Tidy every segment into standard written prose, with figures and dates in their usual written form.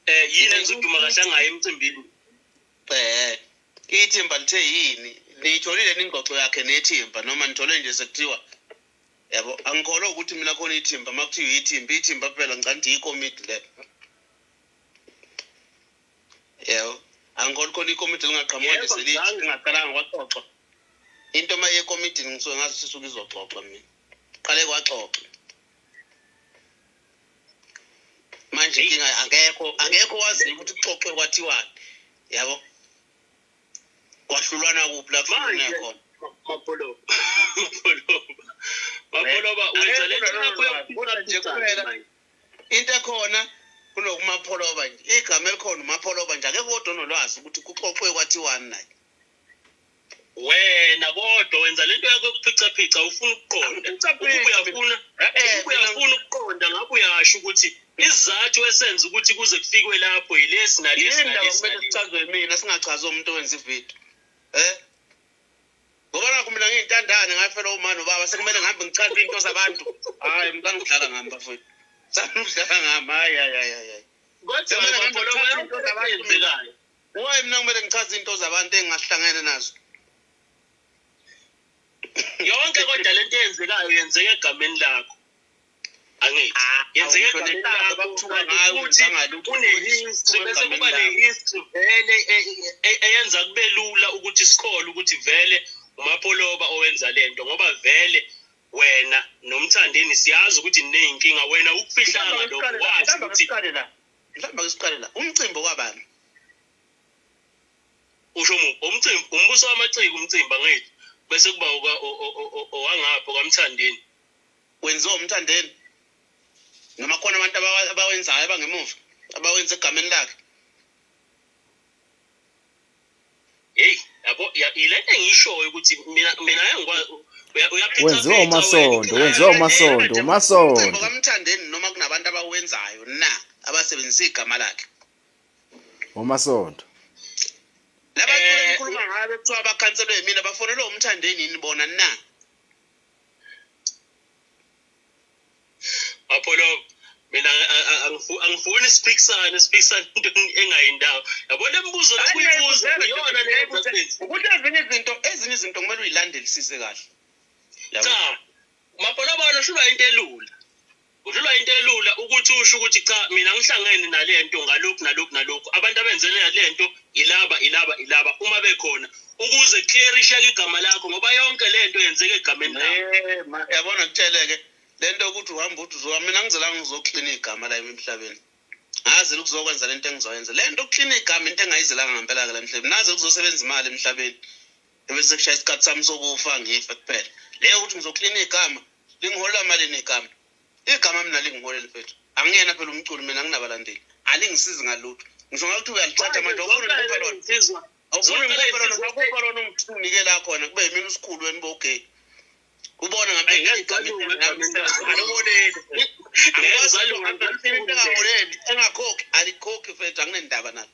Yini enza uDuma kahle angayi emcimbini? Ithimba lithe yini? Niyitholile ningxoxo yakhe nethimba noma nithole nje sekuthiwa yabo angikholwa ukuthi mina khona ithimba uma kuthiwa ithimba ithimba phela ngicela ukuthi ikomiti le. Yebo. Angikholwa khona ikomiti lingaqhamuka nje Yebo, selithi ngizange. lingaqalanga kwaxoxwa. Into uma iye ekomitini ngisuke ngazi ukuthi isuke izoxoxwa mina. Qale kwaxoxwa. Manje inkinga akekho waziyo ukuthi kuxoxwe kwathiwani. Yabo. Kwahlulwana kuphi la kuhlulwana Manje khona. Mapholoba, Mapholoba, Mapholoba, wenza Akekho lento yakho nalolo lwazi. Kodwa nje yokuphicaphica kuphela manje. into ekhona kunokumapholoba nje. Igama elikhona umapholoba nje akekho kodwa onolwazi ukuthi kuxoxwe kwathiwani naye. Wena kodwa wenza lento yakho yokuphicaphica ufuna ukuqonda. Ukuba Angiphicaphicci mina. uyafuna, ukuba Mina uyafuna ukuqonda ngabe uyasho ukuthi isizathu esenza ukuthi kuze kufikwe lapho yilesi nalesi yini ndaba nalesi kumele nalesi. sichazwe yimina singachazi umuntu owenza ividiyo. Eh? Ngoba nakho mina ngiyintandane ngafela uma nobaba sekumele ngihambe ngichaze iy'nto zabantu. Hhayi mntana ukudlala ngami bafowethu. Mntana ukudlala ngami. Hhayi hhayi hhayi hhayi. Kodwa Sekumele ngihambe Mapholoba ngichaze yonke iy'nto lento zabantu mina. eyenzekayo. Why mina kumele ngichaze iy'nto zabantu engingahlangene nazo? Yonke kodwa lento eyenzekayo yenzeka egameni lakho. Angithi Awu yenzeka ngisho egameni nenhlamba lakho bakuthuka kanti ngayo futhi ungenzanga lutho futhi kune-history kuthiwe bese egameni kuba lakho. ne-history vele eyenza kube lula ukuthi sikholwe ukuthi vele uMapholoba owenza lento ngoba vele wena noMthandeni siyazi ukuthi niney'nkinga wena Mhlawumbe ukufihlanga ake lokho siqale la, wazi mhlawumbe ake ukuthi siqale la. Mhlawumbe ake siqale la. Umcimbi okwabani? usho muphi umcimbi umbuso wamaciko umcimbi angithi bese kuba owangapho kaMthandeni. Wenziwa uMthandeni noma khona abantu abawenzayo abangemuva abawenza egameni lakhe. Hey yabo yilento engiyishoyo ukuthi mina ngeke Wenziwa uyaphicaphicwa wena uMasondo, inkinga wenziwa yakho leyo. uMasondo, Nje umcimbi uMasondo. kaMthandeni noma kunabantu abawenzayo na abasebenzisa igama lakhe. UMasondo. Labaculi Eh enikhuluma ngabe kuthiwa abakhanselwe yimina bafonelwe uMthandeni yini bona na? Mapholo mina angifuni siphikisane siphikisane into engayindawo. Yabo le mibuzo Hayi lokhu uyibuza ngiyayibuzela nje iyona mina le yenza ngiyayibuzela kwenzi. ukuthi ezinye izinto kumele uyilandelisise kahle. Yabo. Cha Mapholo uhlulwa into elula. Uhlulwa into elula ukuthi usho ukuthi cha mina ngihlangene nalento ngalokhu nalokhu nalokhu. Abantu abenzele lento ilaba ilaba ilaba uma bekhona ukuze clearisheke igama lakho ngoba yonke lento yenzeka egameni lakho. Yabona kutsheleke lento ukuthi uhamba uthi uzowa mina ngizelanga ngizoklina igama la emhlabeni. Ngazela ukuzokwenza lento engizoyenza. Lento ukuklina igama into engayizelanga ngempela ke la emhlabeni. Naze kuzosebenza imali emhlabeni. Ebese kushaya isikhathi sami sokufa ngife kuphela. Leyo ukuthi ngizoklina igama lingiholela malini igama? Igama mina lingiholele mfethu. Angiyena phela umculi mina anginabalandeli. Alingisizi ngalutho. Ngisho ngakuthi uyalithatha Manje manje awufuni zonke ngikuphe lezi lona. nsizwa Awufuni zonke ngikuphe lezi lona, nsizwa ngakupha lona unginike la khona kube yimina usikhulu wena bogay. Ubone Ayi ngempela ngeke igama ngisalunga egameni lakho. aliholeli. Ngeke Angikwazi ngisalunga into ngisalifuni lelo. engaholeli, engakhokhi, alikhokhi mfethu anginendaba nalo.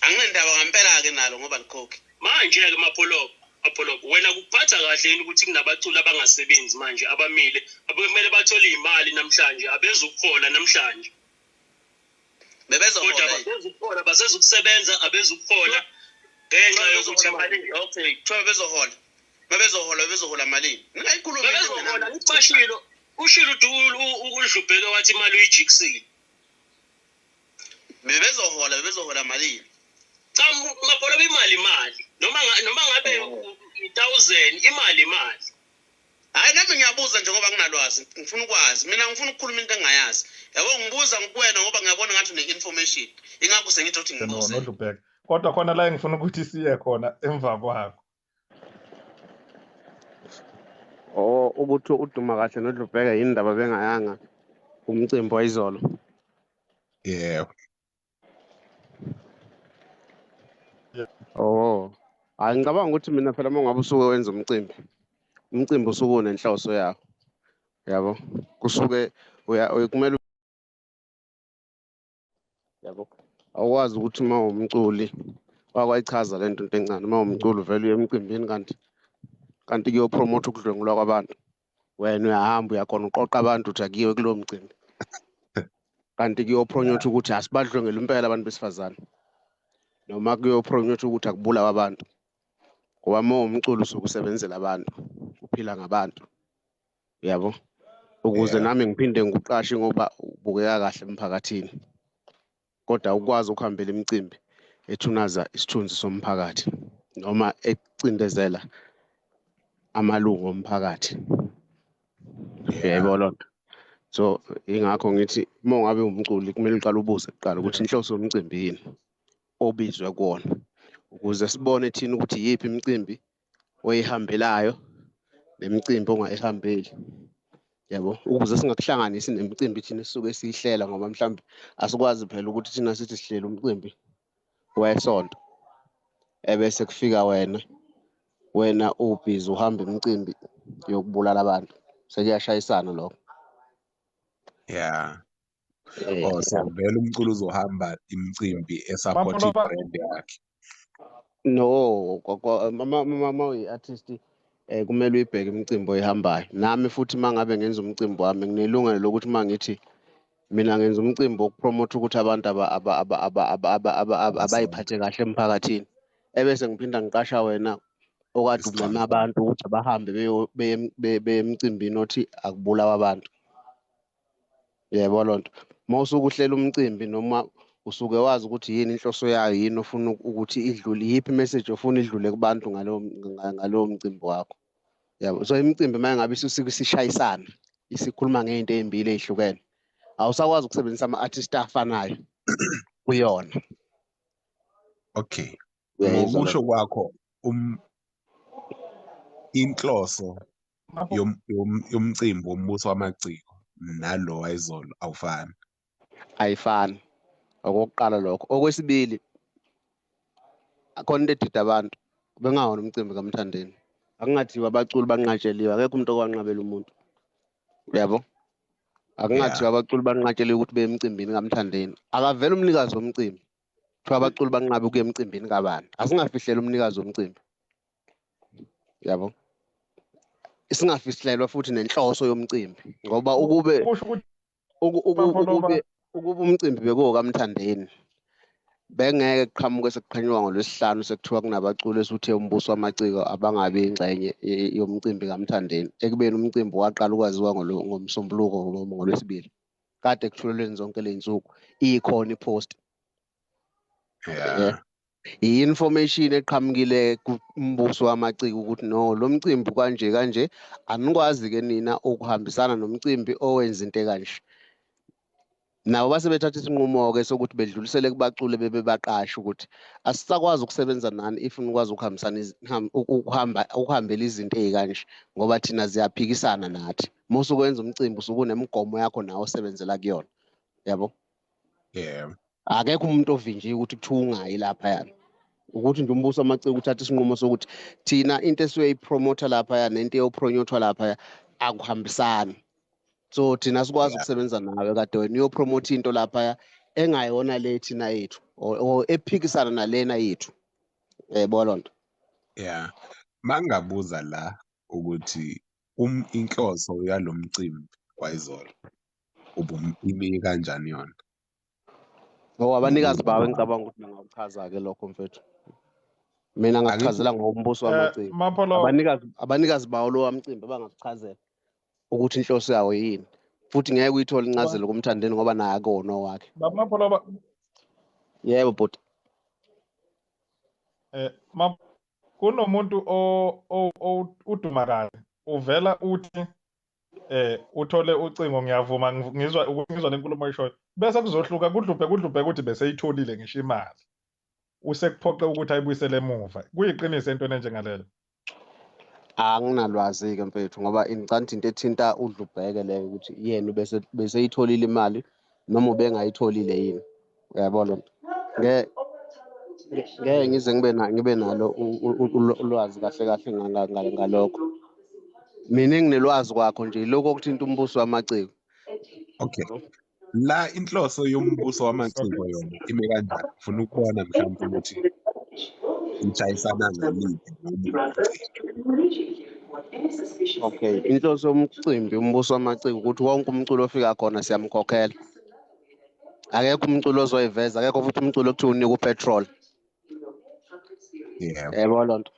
Anginendaba ngempela-ke nalo ngoba likhokhi. Manje-ke Mapholoba, Mapholoba, wena kukuphatha kahle yini ukuthi kunabaculi abangasebenzi manje abamile abekumele bathole iy'mali namhlanje abezukuhola namhlanje kodwa Bebezohola yini? abasezukuhola basezukusebenza abezukuhola ngenxa Kuthiwa yokuthi bezohola malini? Okay, kuthiwa bebezohola. Bebezohola bebezohola malini? Ningayikhulumi into bebezohola engenamali. ngithi bashilo ushilo uDlubheke wathi imali uyijikisile. Bebezohola bebezohola malini? Cha Mapholoba imali imali noma noma ngabe i-1000 imali imali. Hayi nami ngiyabuza njengoba nginalwazi, ngifuna ukwazi. Mina ngifuna ukukhuluma into engingayazi. Yabo ngibuza ngikuwena ngoba ngiyabona ngathi une-information. Ingakho sengithi ukuthi ngibuze. noDlubheke. Kodwa khona la engifuna ukuthi siye khona emva kwakho. Oh, ukuthi uDuma kahle noDlubheke yini ndaba bengayanga kumcimbi wayizolo. Yebo. Oh, hayi ngicabanga ukuthi mina phela uma ngabe usuke wenza umcimbi, umcimbi usuke unenhloso yawo, yabo. Kusuke uya kumele yabo. Awukwazi ukuthi uma umculi wakwayichaza lento into encane, uma umculi vele uye emcimbini kanti kuyopromotha ukudlwengulwa kwabantu. Wena uyahamba uyakhona uqoqa abantu uthi akuyiwe kulowo mcimbi. Kanti kuyopromotha ukuthi asibadlwengele impela abantu besifazane, noma kuyopromotha ukuthi akubulawe abantu, ngoba uma uwumculo usuke usebenzela abantu, uphila ngabantu, yabo, ukuze nami ngiphinde ngikuqashe ngoba ubukeka kahle emphakathini, kodwa ukwazi ukuhambela imicimbi ethunaza isithunzi somphakathi noma ecindezela amalungu omphakathi. Uyayibona loo nto? So ingakho ngithi uma ungabe umculi kumele uqale ubuze kuqala ukuthi inhloso yomcimbi yini obizwe kuwona, ukuze sibone thina ukuthi iyiphi imicimbi oyihambelayo nemicimbi ongayihambeli, yabo, ukuze singakuhlanganisi nemicimbi thina esisuke siyihlela, ngoba mhlawumbe asikwazi phela ukuthi thina sithi sihlela umcimbi wesonto ebese kufika wena ubhizi uhamba imicimbi yokubulala abantu, sekuyashayisana lokho. Yeah. Oh, so vele umculo uzohamba imicimbi e-support i-brand yakhe. No, mama uyi-artist kumele uyibheke imicimbi oyihambayo. Nami futhi uma ngabe ngenza umcimbi wami nginelungelo lokuthi uma ngithi mina ngenza umcimbi wokupromotha ukuthi abantu abayiphathe kahle emphakathini, ebese ngiphinda ngiqasha wena okade umema abantu ukuthi abahambe beye emcimbini othi akubulawa abantu. Yebo loo nto. Uma usuke uhlela umcimbi noma usuke wazi ukuthi yini inhloso yayo, yini ofuna ukuthi idlule, iyiphi imessage ofuna idlule kubantu ngalowo mcimbi wakho. Yabo. So imicimbi uma ngabe isuke isishayisana, isikhuluma ngey'nto ey'mbili ey'hlukene, awusakwazi ukusebenzisa ama-artist afanayo kuyona. Okay. Ngokusho kwakho inhloso yomcimbi wombuso wamaciko nalo wayizolo awufani. Ayifani. Okokuqala lokho. Okwesibili, akhona into edida abantu, bengawona umcimbi kaMthandeni. Akungathiwa abaculi banqatsheliwe, akekho umuntu owanqabela umuntu. Yabo? Akungathiwa abaculi banqatsheliwe ukuthi beye emcimbini kaMthandeni. Akavele umnikazi womcimbi. Kuthiwa abaculi banqabe ukuya emcimbini kabani. Asingafihleli umnikazi womcimbi. Yabo? Singafihlelwa futhi nenhloso yomcimbi, ngoba ukube ukube umcimbi bekuwokaMthandeni, bengeke kuqhamuke sekuqhanyuka ngoLwesihlanu sekuthiwa kunabaculi esuthe umbuso wamaciko abangabi ingxenye yomcimbi kaMthandeni, ekubeni umcimbi waqala ukwaziwa ngoMsombuluko noma ngoLwesibili. Kade kuthulelweni zonke ley'nsuku ikhona i-post. I-information eqhamukile kumbuso wamaciko ukuthi no, lo mcimbi kanje kanje, anikwazi-ke nina ukuhambisana nomcimbi owenza into ekanje. Nabo base bethatha isinqumo-ke sokuthi bedlulisele kubaculi bebebaqasha ukuthi asisakwazi ukusebenza nani if nikwazi ukuhambisana ukuhambela izinto ey'kanje, ngoba thina ziyaphikisana nathi. Uma usukwenza umcimbi usuke unemigomo yakho nawe osebenzela kuyona, yabo? Akekho umuntu ovinjiwe ukuthi kuthiwa ungayi laphayana. Ukuthi nje umbuso wamaciko uthatha isinqumo sokuthi thina into esiyoyipromotha laphaya nento eyopromothwa laphaya akuhambisani. So thina sikwazi ukusebenza nawe kade wena uyopromotha into laphaya engayona le thina yethu or ephikisana nalena yethu. Yebo loo nto. Yeah. Mangabuza la ukuthi inhloso yalomcimbi wayizolo imi kanjani yona? Oh, abanikazi bawo engicabanga ukuthi bangawuchaza-ke lokho mfethu. Mina ngakuchazela ngombuso wamaciko. Abanikazi bawo lo wamcimbi bangakuchazela ukuthi inhloso yawo yini. Futhi ngeke uyithole incazelo kuMthandeni ngoba naye akona owakhe. Yebo bhuti. Kunomuntu uduma kabi uvela uthi uthole ucingo, ngiyavuma ngizwa lenkulumo oyishoyo, bese kuzohluka kudlubhe ukuthi beseyitholile ngisho imali, usekuphoqe ukuthi ayibuyisele emuva. Kuyiqiniso entweni enjengaleyo? Anginalwazi-ke mfethu, ngoba ngicabanga into ethinta udlubheke leyo ukuthi yena beseyitholile imali noma ubengayitholile yini. Uyabona? Ngeke ngize ngibe nalo ulwazi kahle kahle ngalokho. Mina enginelwazi kwakho nje lokho okuthinta umbuso wamaciko. Okay. La inhloso yombuso wamaciko yona ime kanjani? Ufuna ukubona mhlawumbe ukuthi ishayisana ngaliphi noma. Okay, inhloso yomcimbi umbuso wamaciko ukuthi wonke umculo ofika khona siyamkhokhela. Akekho umculo ozoyiveza, akekho futhi umculo okuthiwa unika upetrol. Yebo. Yebo loo nto.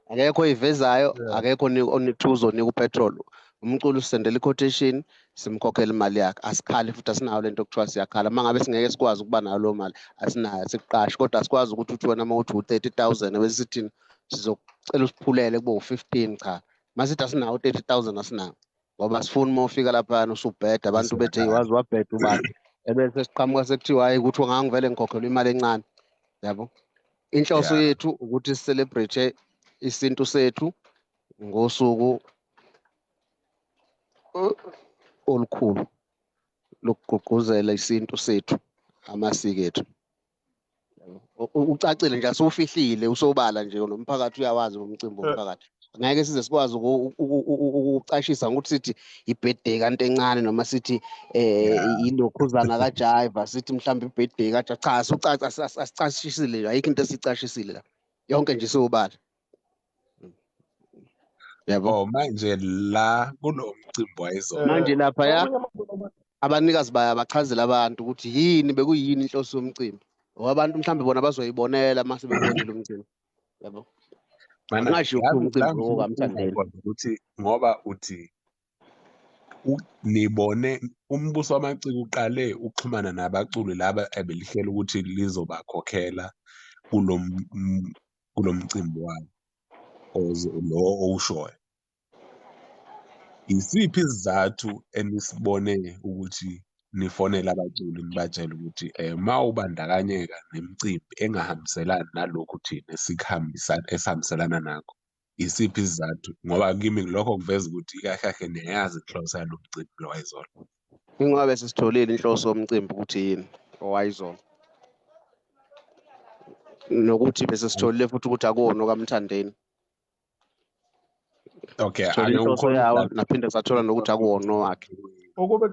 Akekho oyivezayo, akekho onithuzo uzonika upetrol. Umculo usendela i-quotation, simkhokhela imali yakhe. Asikhali futhi asinayo lento okuthiwa siyakhala. Uma ngabe singeke sikwazi ukuba nayo leyo mali, asinayo sikuqashe. Kodwa asikwazi ukuthi uthi wena uma uthi u-30,000 bese sithini sizokucela usiphulele kube u-15 cha. Masithi asinawo u-30,000 asinawo. Ngoba sifuni uma ufika laphayana usubheda abantu bethi hey wazi wabheda ubani. Ebese siqhamuka sekuthiwa hayi ukuthi ngangivele ngikhokhelwe imali encane. Yabo. Inhloso yethu ukuthi si-celebrate isintu sethu ngosuku olukhulu lokugqugquzela isintu sethu, amasiko ethu. Ucacile nje asiwufihlile usobala nje nomphakathi uyawazi umcimbi womphakathi. Ngeke size sikwazi ukucashisa ngokuthi sithi i-birthday kanti encane noma sithi ilokhuzana kaJaiva sithi mhlawumbe i-birthday kaJaiva. Cha, asucaca asicashisile, ayikho into esicashisile la. Yonke nje isobala. Yabo. Oh manje la kulo mcimbi wayizolo. Manje lapha ya abanikazi bayabachazela abantu ukuthi yini bekuyini inhloso yomcimbi. Ngoba abantu mhlawumbe bona bazoyibonela mase bebonile umcimbi. Yabo. Mana Angasho la ukuthi la umcimbi ngifuna ukubuza okamthandeni. khona ukuthi ngoba uthi nibone umbuso wamaciko uqale ukuxhumana nabaculi laba ebelihlela ukuthi lizobakhokhela kulo mcimbi wabo lo owushoyo. Isiphi isizathu enisibone ukuthi nifonele abaculi nibatshele ukuthi uma ubandakanyeka nemicimbi engahambiselani nalokhu thina esihambiselana nakho, isiphi isizathu? Ngoba kimi lokho kuveza ukuthi kahle kahle niyayazi inhloso yalo mcimbi lo wayizolo. Ingoba sesitholile inhloso yomcimbi ukuthi yini owayizolo. Nokuthi bese sitholile futhi ukuthi akuwona okaMthandeni. Okay, Sithola ake inhloso ukhona yawo naphinde sathola nokuthi akuwona owakhe. Ukube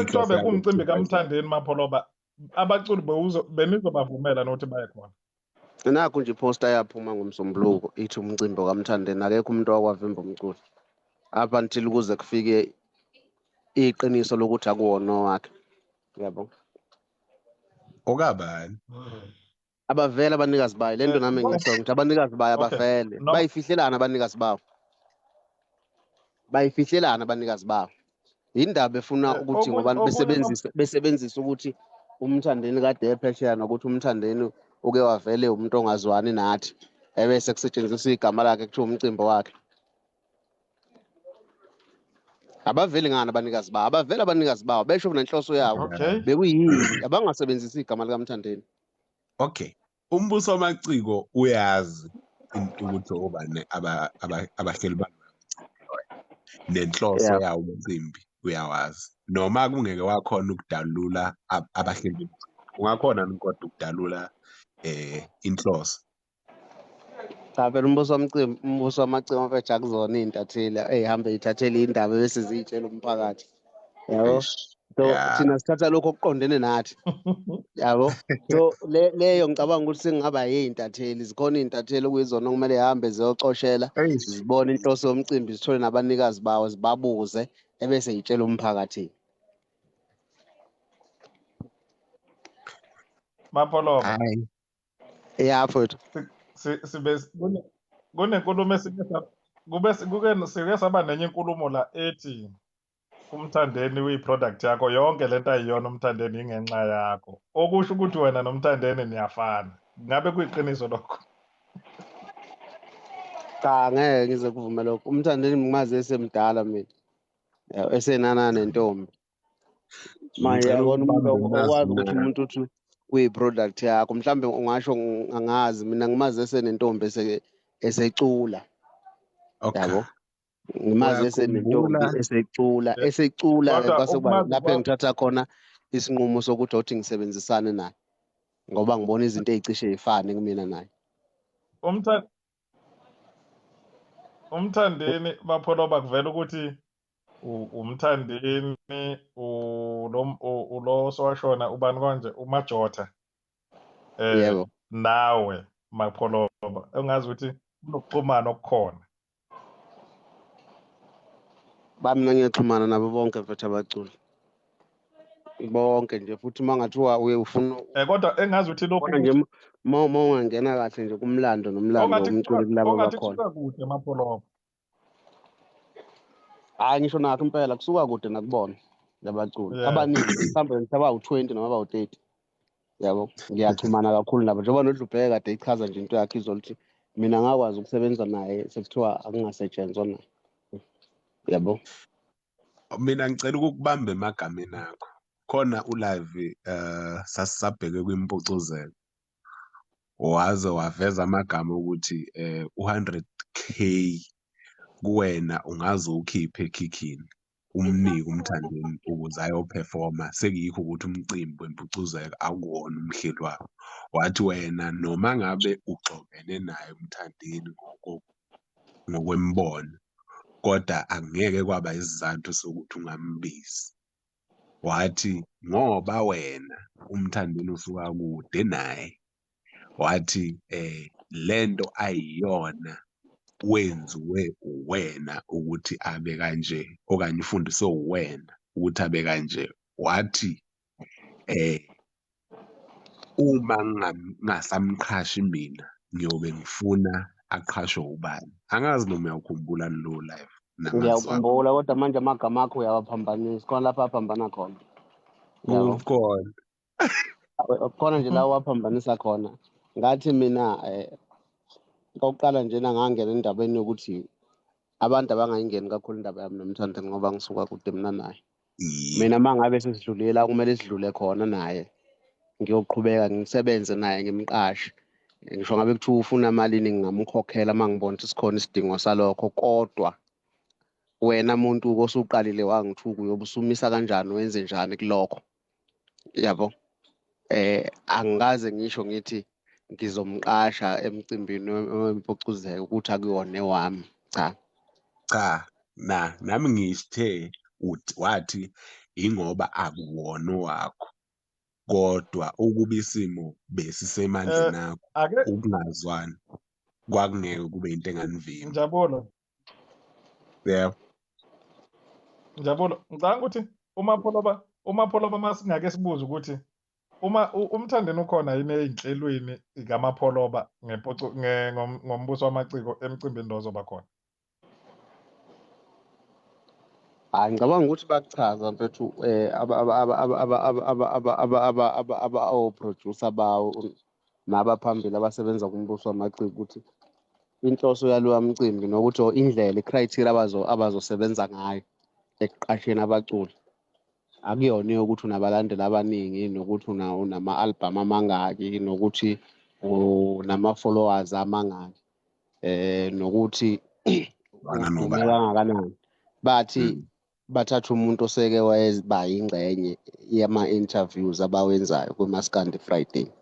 kuthiwa Inhloso yalo bekuwumcimbi mcimbi wayizolo. kaMthandeni Mapholoba, abaculi benizobavumela nokuthi baye khona. Nakho nje iposta yaphuma ngoMsombuluko ithi umcimbi okaMthandeni, akekho umuntu owakwavimba umculo. Up until kuze kufike iqiniso lokuthi akuwona owakhe. Yabo. Okabani? Abavele abanikazi bayo lento nami ngisho ngithi abanikazi bayo abavele. Bayifihlelana abanikazi bawo. Bayifihlelana abanikazi bawo. Indaba efuna ukuthi ngoba besebenzise ukuthi uMthandeni kade ephesheya nokuthi uMthandeni uke wavele umuntu ongazwani nathi ebese kusetshenziswa igama lakhe kuthiwa umcimbi wakhe. Abaveli ngani abanikazi bawo? Abavele abanikazi bawo besho nenhloso yawo. Bekuyini abangasebenzisi igama likaMthandeni. Okay. Umbuso wamaciko uyazi ukuthi obani abahleli balo nenhloso yawo umcimbi uyawazi. Noma kungeke wakhona ukudalula abahleli bomcimbi. Ungakhona kodwa ukudalula inhloso. Cha phela umbuso wamaciko, umbuso wamaciko mfethu akuzona iy'ntatheli ey'hambe y'thathele iy'ndaba bese ziy'tshela umphakathi. Yabo? So thina sithatha lokho okuqondene nathi. Yabo? So leyo ngicabanga ukuthi singaba yey'ntatheli, zikhona iy'ntatheli okuyizona okumele zihambe ziyocoshela, zibone inhloso yomcimbi, zithole nabanikazi bawo, zibabuze ebese y'tshela umphakathi. Mapholoba. Ya mfowethu. Sibe kunenkulumo esike kube kuke sike saba nenye inkulumo la ethi uMthandeni uyi-product yakho, yonke lento ayiyona uMthandeni ingenxa yakho. Okusho ukuthi wena noMthandeni niyafana. Ngabe kuyiqiniso lokho? Cha, ngeke ngize kuvume lokho. UMthandeni ngimazi esemdala mina. Esenana nentombi. Manje yabona umuntu okwazi ukuthi umuntu uthi uyi-product yakho, mhlambe ungasho angazi mina ngimazi esenentombi esecula. Yabo? Ngimazi esenentombi esecula, esecula kwase kuba lapho engithatha khona isinqumo sokuthi othi ngisebenzisane naye ngoba ngibona izinto ezicishe zifane kumina naye. UMthandeni Mapholoba kuvela ukuthi uMthandeni ulo sowashona ubani konje uMajotha. Yebo. Nawe Mapholoba engazi ukuthi kunokuxhumana okukhona. Ba mina ngiyaxhumana nabo bonke mfethu abaculi. Bonke nje futhi uma ngathiwa uye ufuna Kodwa engazi ukuthi lokhu ubona nje uma ungangena kahle nje kumlando nomlando ongathi womculi kusuka kulabo ongathi abakhona. kusuka kude Mapholoba. Hhayi ngisho nakho impela kusuka kude nakubona labaculi Yeah. abaningi mhlawumbe ngisaba awu-20 noma abawu-30 yabo. Ngiyaxhumana kakhulu nabo njengoba noDlubheke kade echaza nje into yakhe izolo ukuthi mina ngakwazi ukusebenza naye sekuthiwa akungasetshenzwa naye yabo. Mina ngicela ukukubamba emagameni akho. Khona ulive sasisabheke kwimpucuzelo. Waze waveza amagama ukuthi u100K kuwena ungaze ukhiphe ekhikhini umnike uMthandeni ukuze ayoperforma, sekuyikho ukuthi umcimbi wempucuzeko akuwona umhleli wakho. Wathi wena noma ngabe uxobene naye uMthandeni ngokwemibono, kodwa angeke kwaba isizathu sokuthi ungambizi. Wathi ngoba wena uMthandeni usuka kude naye, wathi lento ayiyona wenziwe uwena ukuthi abe kanje, okanye ufundiswe uwena ukuthi abe kanje. Wathi uma ngingasamqhashi mina ngiyobe ngifuna aqhashwe ubani. Angazi noma uyawukhumbula lo live namazwi akho. Ngiyawukhumbula, kodwa manje amagama akho uyawaphambanisa, khona lapho aphambana khona. Yabo. Kukhona. Khona nje la waphambanisa khona. Ngathi mina okokuqala njena ngangena endabeni yokuthi abantu abangayingeni kakhulu indaba yami noMthandeni ngoba ngisuka kude mina naye. Mina uma ngabe sesidlulile la kumele sidlule khona naye, ngiyoqhubeka ngisebenze naye ngimqashe. Ngisho ngabe kuthiwa ufuna malini ngingamkhokhela uma ngibona ukuthi sikhona isidingo salokho, kodwa wena muntu osuqalile wangithuka uyobe usumisa kanjani, wenze njani kulokho yabo. Angikaze ngisho ngithi ngizomqasha emcimbini wempucuzeko ukuthi akuyona ewami, cha. Cha, na nami ngithe wathi ingoba akuwona owakho, kodwa ukuba isimo besisemandleni akho ukungazwani kwakungeke kube into enganivimba. Njabulo. Yebo. Njabulo, ngicabanga ukuthi uMapholoba masingake sibuze ukuthi uma uMthandeni ukhona yini ey'nhlelweni kaMapholoba ngombuso wamaciko emcimbini lo ozoba khona. Hayi, ngicabanga ukuthi bakuchaza mfethu o-producer bawo nabaphambili abasebenza kumbuso wamaciko ukuthi inhloso yalowa mcimbi nokuthi indlela i-criteria abazosebenza ngayo ekuqasheni abaculi akuyona yokuthi unabalandeli abaningi nokuthi unama-album amangaki nokuthi unama-followers amangaki nokuthi udume kangakanani. Bathi bathatha umuntu oseke wayeba yingxenye yama-interviews abawenzayo kwiMaskandi Friday.